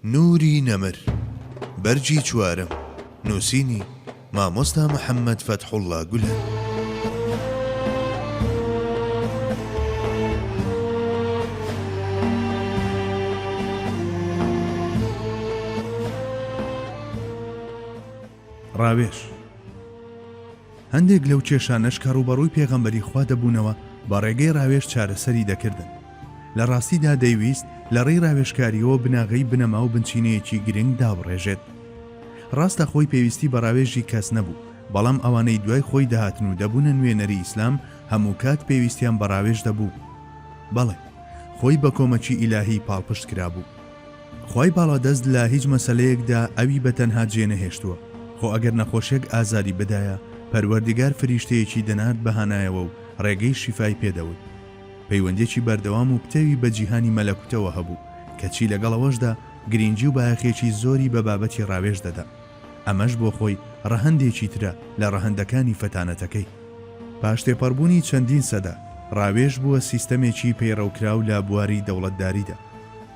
نوری نەمر، بەرگی چوارەم، نووسینی، مامۆستا محەممەد فەتحوڵڵا گولەن. ڕاوێژ، هەندێک لەو کێشانەش کە ڕووبەڕووی پێغەمبەری خوا دەبوونەوە بە ڕێگەی ڕاوێژ چارەسەری دەکردن. لە ڕاستیدا دەیویست لە ڕێی ڕاوێژکارییەوە بناغەی بنەما و بنچینەیەکی گرنگ دابڕێژێت. ڕاستە خۆی پێویستی بە ڕاوێژی کەس نەبوو، بەڵام ئەوانەی دوای خۆی دەهاتن و دەبوونە نوێنەری ئیسلام هەمووکات پێویستیان بە ڕاوێژ دەبوو. بەڵێ، خۆی بە کۆمەکی ئیلاهی پاڵپشت کرابوو. خوای باڵادەست لە هیچ مەسەلەیەکدا ئەوی بە تەنها جێ نەهێشتووە، خۆ ئەگەر نەخۆشێک ئازاری بدایە، پەروەردگار فریشتەیەکی دەنارد بە هانایەوە و ڕێگەی شیفای پێ دەوت. پەیوەندیەکی بەردەوام و پتەوی بە جیهانی مەلەکوتەوە هەبوو، کەچی لەگەڵ ئەوەشدا گرینگی و بایەخێکی زۆری بە بابەتی ڕاوێژ دەدا. ئەمەش بۆ خۆی ڕەهەندێکی ترە لە ڕەهەندەکانی فەتانەتەکەی. پاش تێپەڕبوونی چەندین سەدە، ڕاوێژ بووە سیستەمێکی پەیڕەوکراو لە بواری دەوڵەتداریدا.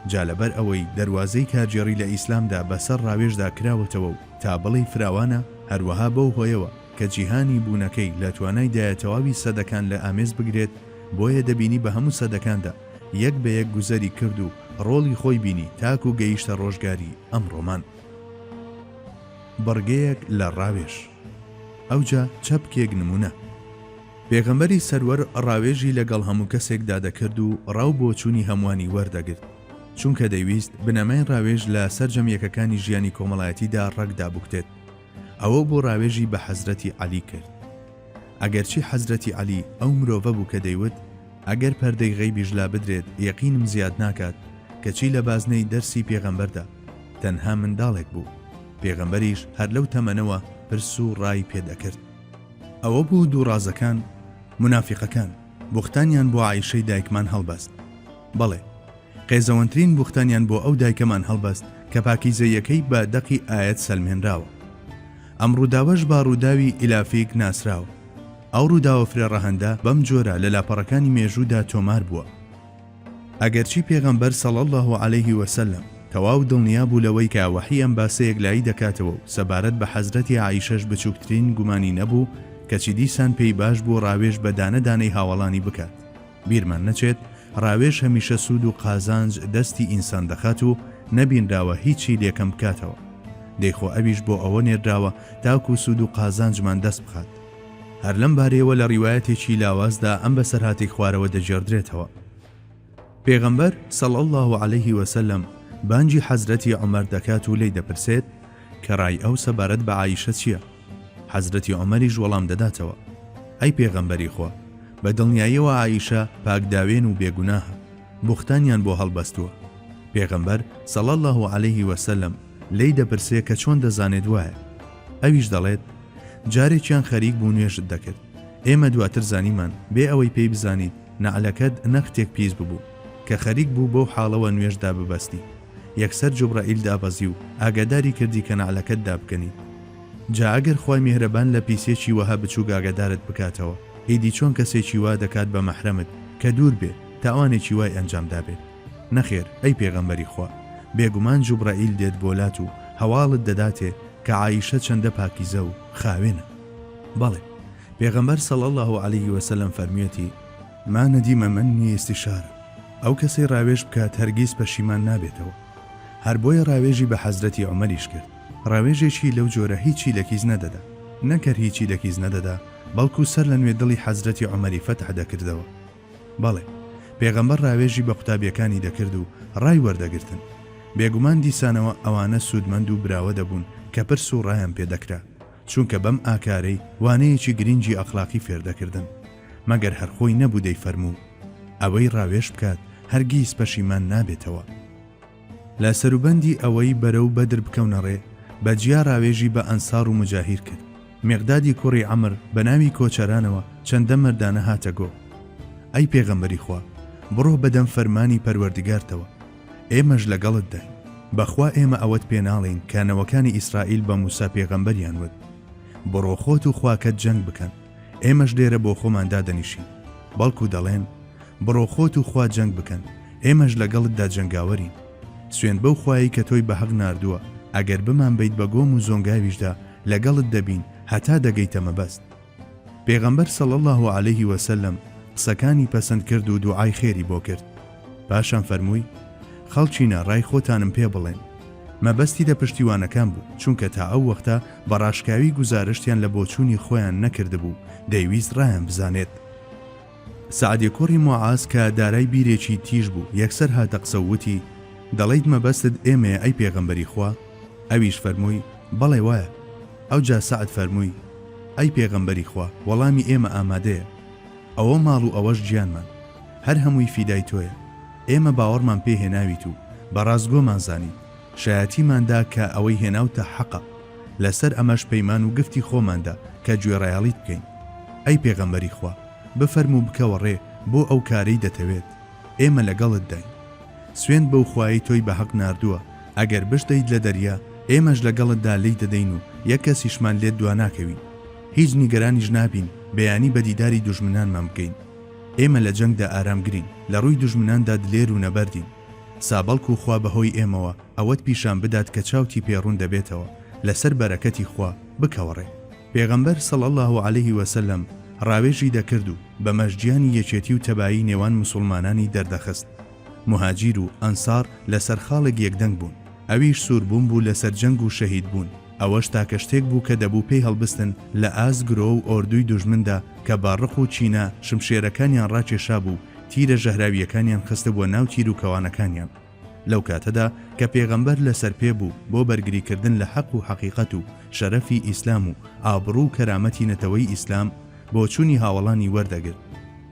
جا لەبەر ئەوەی دەروازەی کارگێڕی لە ئیسلامدا بەسەر ڕاوێژدا کراوەتەوە و تا بڵێی فراوانە، هەروەها بەو هۆیەوە کە جیهانی بوونەکەی لە توانایدایە تەواوی سەدەکان لە ئامێز بگرێت، بۆیە دەبینی بە هەموو سەدەکاندا یەک بە یەک گوزەری کرد و ڕۆڵی خۆی بینی تاکو گەیشتە ڕۆژگاری ئەمڕۆمان. بڕگەیەک لە ڕاوێژ. ئەوجا چەپکێک نموونە. پێغەمبەری سەروەر ڕاوێژی لەگەڵ هەموو کەسێکدا دەکرد و ڕا و بۆچوونی هەمووانی وەردەگرت، چونکە دەیویست بنەمای ڕاوێژ لە سەرجەم یەکەکانی ژیانی کۆمەڵایەتیدا ڕەگ دابکوتێت. ئەوە بوو ڕاوێژی بە حەزرەتی عەلی کرد. ئەگەرچی حەزرەتی عەلی ئەو مرۆڤە بوو کە دەیوت، ئەگەر پەردەی غەیبیش لابدرێت یەقینم زیاد ناکات، کەچی لە بازنەی دەرسی پێغەمبەردا تەنها منداڵێک بوو، پێغەمبەریش هەر لەو تەمەنەوە پرس و ڕای پێ دەکرد. ئەوە بوو دووڕازەکان، مونافیقەکان، بوختانیان بۆ عائیشەی دایکمان هەڵبەست. بەڵێ، قێزەوەنترین بوختانیان بۆ ئەو دایکەمان هەڵبەست کە پاکیزەییەکەی بە دەقی ئایەت سەلمێنراوە. ئەم ڕووداوەش بە ڕووداوی ئیلافیک ناسراوە. ئەو ڕووداوە فرە ڕەهەندە بەم جۆرە لە لاپەڕەکانی مێژوودا تۆمار بووە. ئەگەرچی پێغەمبەر صلی اللە علیه و سلم تەواو دڵنیا بوو لەوەی کە وەحی ئەم باسە یەکلایی دەکاتەوە و سەبارەت بە حەزرەتی عائیشەش بچووکترین گومانی نەبوو کەچی دیسان پێی باش بوو ڕاوێژ بە دانە دانەی هاوەڵانی بکات. بیرمان نەچێت ڕاوێژ هەمیشە سوود و قازانج دەستی ئینسان دەخات و نەبینراوە هیچی لێ کەم بکاتەوە. دەی خۆ ئەویش بۆ ئەوە نێردراوە تاکو سوود و قازانجمان دەست بخات. هەر لەم بارەیەوە لە ڕیوایەتێکی لاوازدا ئەم بەسەرهاتەی خوارەوە دەگێڕدرێتەوە. پێغەمبەر، صلی اللە علیه و سلم، بانگی حەزرەتی عومەر دەکات و لێی دەپرسێت کە ڕای ئەو سەبارەت بە عائیشە چییە؟ حەزرەتی عومەریش وەڵام دەداتەوە، ئەی پێغەمبەری خوا، بە دڵنیاییەوە عائیشە پاکداوێن و بێگوناهە، بوختانیان بۆ هەڵبەستووە. پێغەمبەر، صلی اللە علیه و سلم، لێی دەپرسێ کە چۆن دەزانێت وایە؟ ئەویش دەڵێت، جارێکیان خەریک بوو نوێژت دەکرد، ئێمە دواتر زانیمان بێ ئەوەی پێی بزانیت نەعلەکەت نەختێک پیس ببوو، کە خەریک بوو بەو حاڵەوە نوێژ داببەستی، یەکسەر جوبڕەئیل دابەزی و ئاگاداری کردی کە نەعلەکەت دابکەنیت. جا ئەگەر خوای میهرەبان لە پیسیەکی وەها بچووک ئاگادارت بکاتەوە، ئیدی چۆن کەسێکی وا دەکات بە مەحرەمت کە دوور بێ تاوانێکی وای ئەنجام دابێت؟ نەخێر ئەی پێغەمبەری خوا، بێگومان جوبڕەئیل دێت بۆ لات و هەواڵت دەداتێ کە عائیشە چەندە پاکیزە و خاوێنە. بەڵێ، پێغەمبەر صلی اللە علیه وسلم فەرموویەتی، ما ندم منی استشارە، ئەو کەسەی ڕاوێژ بکات هەرگیز پەشیمان نابێتەوە. هەر بۆیە ڕاوێژی بە حەزرەتی عومەریش کرد. ڕاوێژێکی لەو جۆرە هیچی لە کیس نەدەدا. نەک هەر هیچی لە کیس نەدەدا، بەڵکو سەر لە نوێ دڵی حەزرەتی عومەری فەتح دەکردەوە. بەڵێ، پێغەمبەر ڕاوێژی بە قوتابیەکانی دەکرد و ڕای وەردەگرتن. بێگومان دیسانەوە ئەوانە سوودمەند و براوە دەبوون کە پرس و ڕایان پێ دەکرا، چونکە بەم ئاکارەی وانەیەکی گرینگی ئەخلاقی فێر دەکردن. مەگەر هەر خۆی نەبوو دەیفەرموو، ئەوەی ڕاوێژ بکات هەرگیز پەشیمان نابێتەوە. لە سەروبەندی ئەوەی بەرەو بەدر بکەونە ڕێ، بە جیا ڕاوێژی بە ئەنساڕ و موجاهیر کرد. میقدادی کوڕی عەمر بە ناوی کۆچەرانەوە چەندە مەردانە هاتە گۆ. ئەی پێغەمبەری خوا، بڕۆ بە دەم فەرمانی پەروەردگارتەوە، ئێمەش لەگەڵتداین. بە خوا ئێمە ئەوەت پێ ناڵێین کە نەوەکانی ئیسرائیل بە موسا پێغەمبەریان وت، بڕۆ خۆت و خواکەت جەنگ بکەن، ئێمەش لێرە بۆ خۆمان دادەنیشین. بەڵکو دەڵێن، بڕۆ خۆت و خوا جەنگ بکەن، ئێمەش لەگەڵتدا جەنگاوەرین. سوێند بەو خوایەی کە تۆی بە هەق ناردووە، ئەگەر بمانبەیت بە گۆم و زۆنگاویشدا لەگەڵت دەبین هەتا دەگەیتە مەبەست. پێغەمبەر صلی اللە علیه و سلم قسەکانی پەسەند کرد و دوعای خێری بۆ کرد. پاشان فەرمووی، خەڵکینە ڕای خۆتانم پێ بڵێن. مەبەستی لە پشتیوانەکان بوو، چونکە تا ئەو وەختە بە ڕاشکاوی گوزارشتیان لە بۆچوونی خۆیان نەکردبوو، دەیویست ڕایان بزانێت. سەعدی کوڕی موعاز کە دارای بیرێکی تیژ بوو، یەکسەر هاتە قسە و وتی، دەڵێیت مەبەستت ئێمەیە ئەی پێغەمبەری خوا؟ ئەویش فەرمووی، بەڵێ وایە. ئەوجا سەعد فەرمووی، ئەی پێغەمبەری خوا وەڵامی ئێمە ئامادەیە، ئەوە ماڵ و ئەوەش گیانمان، هەر هەمووی فیدای تۆیە، ئێمە باوەڕمان پێ هێناویت و بە ڕاستگۆمان زانیت، شایەتیمان دا کە ئەوەی هێناوتە حەقە، لەسەر ئەمەش پەیمان و گفتی خۆمان دا کە گوێڕایەڵیت بکەین. ئەی پێغەمبەری خوا بفەرموو بکەوە ڕێ بۆ ئەو کارەی دەتەوێت، ئێمە لەگەڵتداین. سوێند بەو خوایەی تۆی بە هەق ناردووە، ئەگەر بشدەیت لە دەریا، ئێمەش لەگەڵتدا لێی دەدەین و یەک کەسیشمان لێت دواناکەوین. هیچ نیگەرانیش نابین بەیانی بە دیداری دوژمنانمان بگەین. ئێمە لە جەنگدا ئارامگرین، لە ڕووی دوژمناندا دلێر و نەبەردین. سا بەڵکو خوا بە هۆی ئێمەوە ئەوەت پیشان بدات کە چاوتی پێ ڕوون دەبێتەوە، لەسەر بەرەکەتی خوا، بکەوە ڕێ. پێغەمبەر، صلی اللە علیه وسلم، ڕاوێژی دەکرد و بەمەش گیانی یەکێتی و تەبایی نێوان موسوڵمانانی دەردەخست. موهاجیر و ئەنساڕ لەسەر خاڵێک یەکدەنگ بوون، ئەویش سووربوون بوو لەسەر جەنگ و شەهیدبوون، ئەوەش تاکە شتێک بوو کە دەبوو پێی هەڵبستن لە ئاست گرۆ و ئۆردووی دوژمندا کە بە ڕق و کینە شمشێرەکانیان ڕاکێشابوو و تیرە ژەهراوییەکانیان خستبووە ناو تیروکەوانەکانیان. لەو کاتەدا کە پێغەمبەر لەسەر پێ بوو بۆ بەرگریکردن لە حەق و حەقیقەت و شەرەفی ئیسلام و ئابڕوو و کەرامەتی نەتەوەی ئیسلام، بۆچوونی هاوەڵانی وەردەگرت.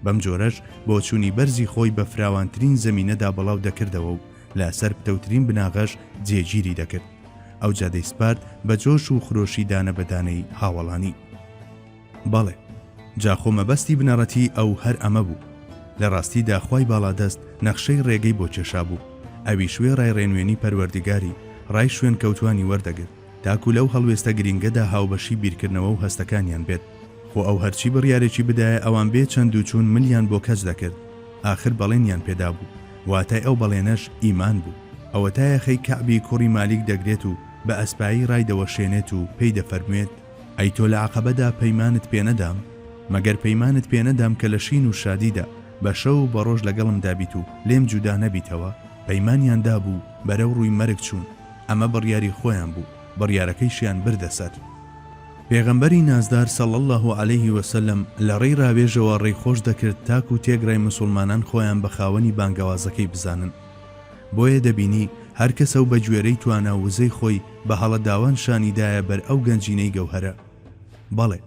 بەم جۆرەش بۆچوونی بەرزی خۆی بە فراوانترین زەمینەدا بڵاو دەکردەوە و لە سەر پتەوترین بناغەش جێگیری دەکرد. ئەوجا دەیسپارد بە جۆش و خرۆشی دانە بە دانەی هاوەڵانی. بەڵێ، جا خۆ مەبەستی بنەڕەتیی ئەو هەر ئەمە بوو. لە ڕاستیدا خوای باڵادەست نەخشەی ڕێگەی بۆ کێشابوو، ئەویش وێڕای ڕێنوێنی پەروەردگاری، ڕای شوێنکەوتوانی وەردەگرت، تاکو لەو هەڵوێستە گرینگەدا هاوبەشی بیرکردنەوە و هەستەکانیان بێت. خۆ ئەو هەرچی بڕیارێکی بدایە ئەوان بێ چەند و چوون ملیان بۆ کەچ دەکرد. ئاخر بەڵێنیان پێ دابوو. واتای ئەو بەڵێنەش ئیمان بوو. ئەوەتا یەخەی کەعبی کوڕی مالیک دەگرێت و بە ئەسپایی ڕایدەوەشێنێت و پێی دەفەرموێت، ئەی تۆ لە عەقەبەدا پەیمانت پێ نەدام؟ مەگەر پەیمانت پێ نەدام کە لە شین و شادیدا، بە شەو و بە ڕۆژ لەگەڵمدا بیت و لێم جودا نەبیتەوە؟ پەیمانیان دابوو و بەرەو ڕووی مەرگ چوون، ئەمە بڕیاری خۆیان بوو، بڕیارەکەیشیان بردە سەر. پێغەمبەری نازدار صلی اللە علیه و سلم لە ڕێی ڕاوێژەوە ڕێی خۆش دەکرد تاکو تێگڕای موسوڵمانان خۆیان بە خاوەنی بانگەوازەکەی بزانن. بۆیە دەبینی هەر کەسە و بە گوێرەی توانا و وزەی خۆی بە هەڵە داوان شانی دایە بەر ئەو گەنجینەی گەوهەرە. بەڵێ،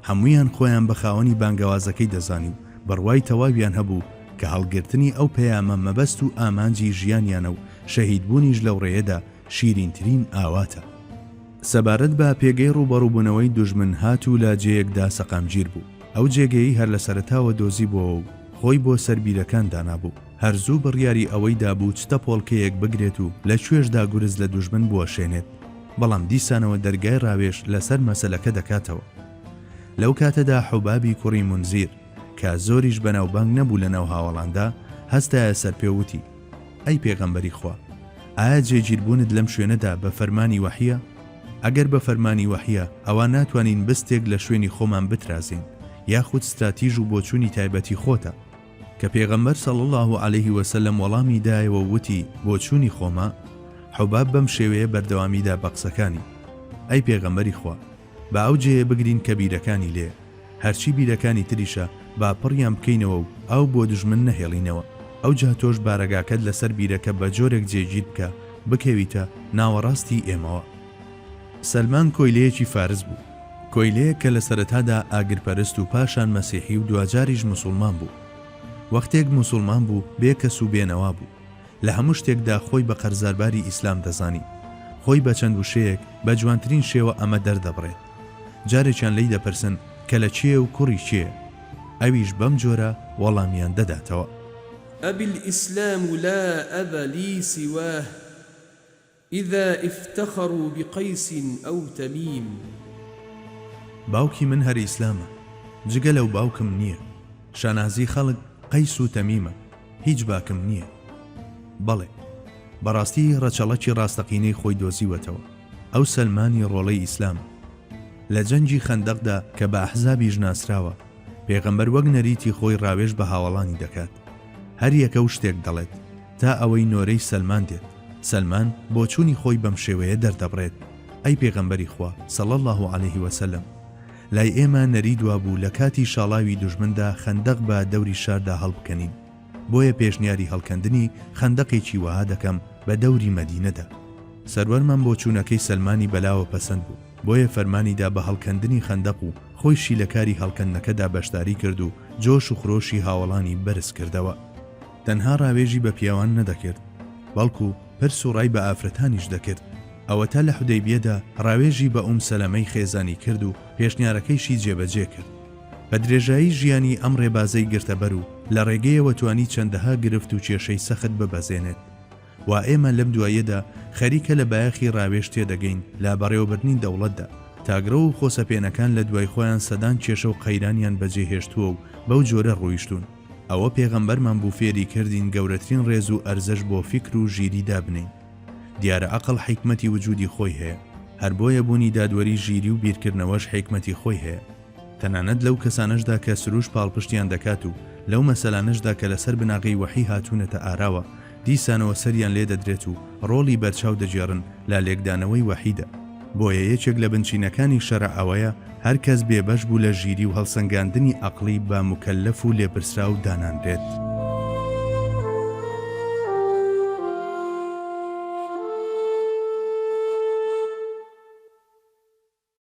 هەموویان خۆیان بە خاوەنی بانگەوازەکەی دەزانی و بڕوای تەواویان هەبوو کە هەڵگرتنی ئەو پەیامە مەبەست و ئامانجی ژیانیانە و شەهیدبوونیش لەو ڕێیەدا شیرینترین ئاواتە. سەبارەت بە پێگەی ڕووبەڕووبوونەوەی دوژمن هات و لە جێیەکدا سەقامگیر بوو. ئەو جێگەیەی هەر لە سەرەتاوە دۆزیبۆوە و خۆی بۆ سەر بیرەکان دانابوو. هەر زوو بڕیاری ئەوەی دابوو چ تەپۆڵکەیەک بگرێت و لە کوێشدا گورز لە دوژمن بوەشێنێت. بەڵام دیسانەوە دەرگای ڕاوێژ لەسەر مەسەلەکە دەکاتەوە. لەو کاتەدا حوبابی کوڕی مونزیر کە زۆریش بەناوبانگ نەبوو لەناو هاوەڵاندا، هەستایە سەرپێ و وتی، ئەی پێغەمبەری خوا، ئایا جێگیربوونت لەم شوێنەدا بە فەرمانی وەحییە؟ ئەگەر بە فەرمانی وەحییە، ئەوا ناتوانین بستێک لە شوێنی خۆمان بترازێین، یاخود ستراتیژ و بۆچوونی تایبەتی خۆتە؟ کە پێغەمبەر صلی اللە علیه وسلم وەڵامی دایەوە و وتی بۆچوونی خۆمە، حوباب بەم شێوەیە بەردەوامی دا بە قسەکانی، ئەی پێغەمبەری خوا، با ئەو جێیە بگرین کە بیرەکانی لێیە، هەرچی بیرەکانی تریشە با پڕیان بکەینەوە و ئاو بۆ دوژمن نەهێڵینەوە، ئەوجا تۆش بارەگاکەت لەسەر بیرەکە بە جۆرێک جێگیر بکە بکەویتە ناوەڕاستی ئێمەوە. سەلمان کۆیلەیەکی فارس بوو، کۆیلەیەک کە لە سەرەتادا ئاگرپەرست و پاشان مەسیحی و دواجاریش موسوڵمان بوو. وەختێک موسوڵمان بوو بێ کەس و بێ نەوا بوو. لە هەموو شتێکدا خۆی بە قەرزارباری ئیسلام دەزانی. خۆی بە چەند وشەیەک بە جوانترین شێوە ئەمە دەردەبڕێت. جارێکیان لێی دەپرسن کە لە کێیە و کوڕی کێیە؟ ئەویش بەم جۆرە وەڵامیان دەداتەوە. أبي الإسلام لا أب لي سواه إذا افتخروا بقیس أو تمیم. باوکی من هەر ئیسلامە، جگە لەو باوکم نییە، شانازی خەڵک قەیس و تەمیمە، هیچ باکم نییە. بەڵێ. بەڕاستی ڕەچەڵەکی ڕاستەقینەی خۆی دۆزیوەتەوە. ئەو سەلمانی ڕۆڵەی ئیسلامە. لە جەنگی خەندەقدا کە بە ئەحزابیش ناسراوە، پێغەمبەر وەک نەریتی خۆی ڕاوێژ بە هاوەڵانی دەکات. هەر یەکە و شتێک دەڵێت. تا ئەوەی نۆرەی سەلمان دێت. سەلمان بۆچوونی خۆی بەم شێوەیە دەردەبڕێت، ئەی پێغەمبەری خوا، صلی اللە علیه وسلم، لای ئێمە نەریت وابوو لە کاتی شاڵاوی دوژمندا خەندەق بە دەوری شاردا هەڵبکەنین، بۆیە پێشنیاری هەڵکەندنی خەندەقێکی وەها دەکەم بە دەوری مەدینەدا. سەروەرمان بۆچوونەکەی سەلمانی بەلاوە پەسەند بوو، بۆیە فەرمانی دا بە هەڵکەندنی خەندەق و خۆیشی لە کاری هەڵکەندنەکەدا بەشداری کرد و جۆش و خرۆشی هاوەڵانی بەرز کردەوە. تەنها ڕاوێژی بە پیاوان نەدەکرد، بەڵکو پرس و ڕای بە ئافرەتانیش دەکرد. ئەوەتا لە حودەیبیەدا ڕاوێژی بە ئوم سەلەمەی خێزانی کرد و پێشنیارەکەیشی جێبەجێ کرد. بە درێژایی ژیانی ئەم ڕێبازەی گرتەبەر و لە ڕێگەیەوە توانی چەندەها گرفت و کێشەی سەخت ببەزێنێت. وا ئێمە لەم دواییەدا خەریکە لە بایەخی ڕاوێژ تێدەگەین لە بەڕێوەبردنی دەوڵەتدا. تاکڕەو و خۆسەپێنەکان لە دوای خۆیان سەدان کێشە و قەیرانیان بەجێ هێشتووە و بەو جۆرە ڕۆیشتوون. ئەوە پێغەمبەرمان بوو فێری کردین گەورەترین ڕێز و ئەرزش بۆ فیکر و ژیری دابنێین. دیارە عەقڵ حیکمەتی وجودی خۆی هەیە. هەر بۆیە بوونی دادوەری ژیری و بیرکردنەوەش حیکمەتی خۆی هەیە. تەنانەت لەو کەسانەشدا کە سروش پاڵپشتیان دەکات و لەو مەسەلانەشدا کە لەسەر بناغەی وەحی هاتوونەتە ئاراوە، دیسانەوە سەریان لێ دەدرێت و ڕۆڵی بەرچاو دەگێڕن لە لێکدانەوەی وەحیدا. بۆیە یەکێک لە بنچینەکانی شەرع ئەوەیە هەر کەس بێبەش بوو لە ژیری و هەڵسەنگاندنی ئەقڵی بە موکەلەف و لێپرسراو دانانرێت.